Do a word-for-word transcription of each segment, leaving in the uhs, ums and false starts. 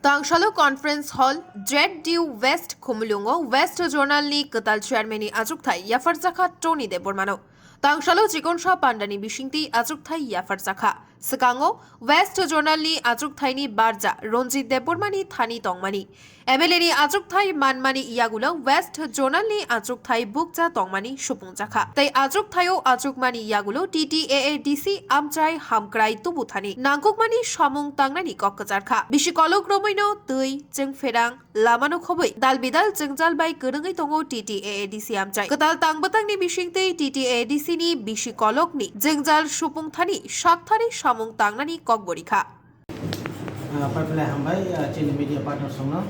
Tangsalo Conference Hall, Dread Dew West, Khumulungo West Zonal ni kwtal chairman ni achukthai yapharjakha Tony Debbarmano. Tangsalo Chikonsa Pandani bisingtwi achukthai yapharjakha. Swkango West Zonal ni achukthai ni barja Ranjit Debbarma ni thani tongmani, M L A ni achukthai manmani yagulo West Zonal ni achukthai bukcha tongmani supungjakha. Tei achukthaio achukmani yagulo T T A A D C amchai hamkrai tubuthani nangkukmani samung tangnani kok kwcharkha. Bisi kolok romwino twi, chwngpherang, lamano khobwi dal bidal jwngjal bai kwrwngwi tongo T T A A D C amchai. Kwtal tangbwtangni bisingtwi T T A A D C ni bisi kolokni jwngjal supungthani sakthari samung tangnani kok borikha. Ah, paiphilai hambai, ah, chini media partner songno.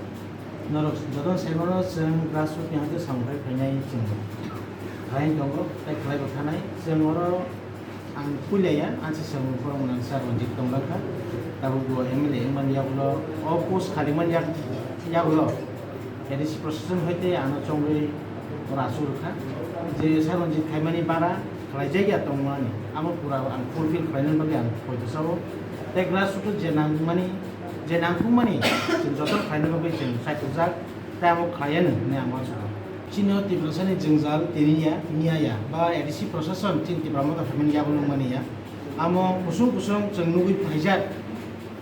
Norok jotono saimano chwng grassroot ni hati samung khai phainai chwng khlai tongo, tei khlaibo thanai. Chwng oro ang puilaiya, ang se chwng borok mwnang sir Ranjit tonglangkha. Tabuk bo M L A wngmani yagulo, o post khalikmani yak-, yagulo A D C proshashan hoite ano chongwi oro achuk rwkha. Je sir Ranjit khaimani bara khlaijak ya tongmani, amo pura ang fulfill khlainani bagwi ang poito sao. Tei grassroot je nangmani, je nangkukmani, chwng joto khlaina bagwi chwng saichukjak, tei amo khlaiya nw hwnwi ang uansukha. Chini o Tiprasani jwngjal tini ya, miya ya, ba A D C proshashan chini Tipra Motha phaimani yago nungmani ya. Amo kusung kusung chwng nugwi phaijak.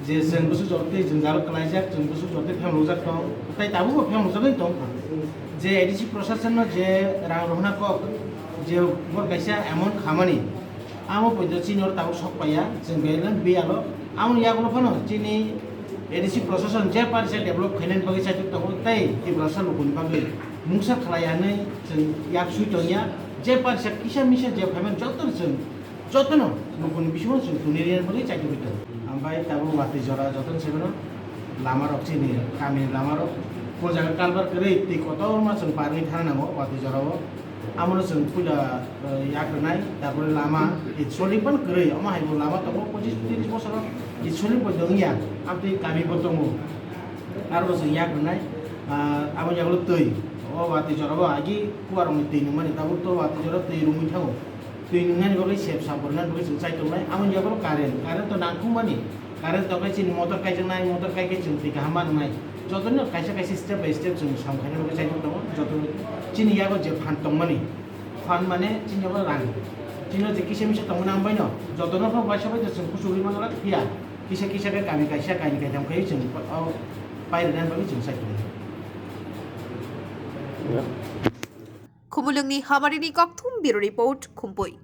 Je chwng bwswk jortwi jwngjal kwlaijak, chwng bwswk jortwi phemlujak tong, tei tabukbo phemlujagwi tong kha. Je A D C proshashanno je rang rohorna kok, je bor kaisa amount khamani, amo poito chini oro tabuk sok paiya, chwng belai biyalo. Amoni yagulo phano chini A D C proshashan je parisa develop khainani bagwi chaitok tongo, tei Tiprasa lukuni bagwi mungsa khlai hwnwi chwng yak sui tongya, je parisa kisa misa je phaimani jotono chwng Jotono nokni bisingo chwng tuni rina bagwi chaitugwi tongo. Ambai tabuk watwi jora jotono sebeno lama rok chini kamini lama rok. Ko jaga kalbar kwrwi twi kotorma chwng parwi thana nango watwi jorao. Amono chwng puila, eh, yak rwnai, tarpore lama, eh, solid phano kwrwi, omo hai bo lama tongo pochis tris bosoro, eh, solid bo wngya, amtwi kami bo tongo. Aro bo chwng yak rwnai, ah, abo yagulo twi, o watwi jorao agi kuarokni twi nungmani, tabuk to watwi jorao twi rwngwi thango. Twi nungnani bagwi sep sap rwnani bagwi chwng chai tongnai. Amoni yago current, current to nangkukmani. Current tongkhe chini motor kaijaknai, motor kaikhe chwng twi kaham ma nwngnai. Jotono kaisa kaisa step by step chwng sam khaina bagwi chai tongo. Joto chini yago je phan tongmani, phan mane chini yago rang. Chini je kisa misa tongmani ambaino jotono khe waisa bai chwng kuchugwi manglak phiya. Kisa kisa khe kami kaisa kaini kaitham khai chwng o pai rwnani bagwi chwng chai tongo. Khumulwngni Hamarini Kokthum Bureau Report, Khumpui.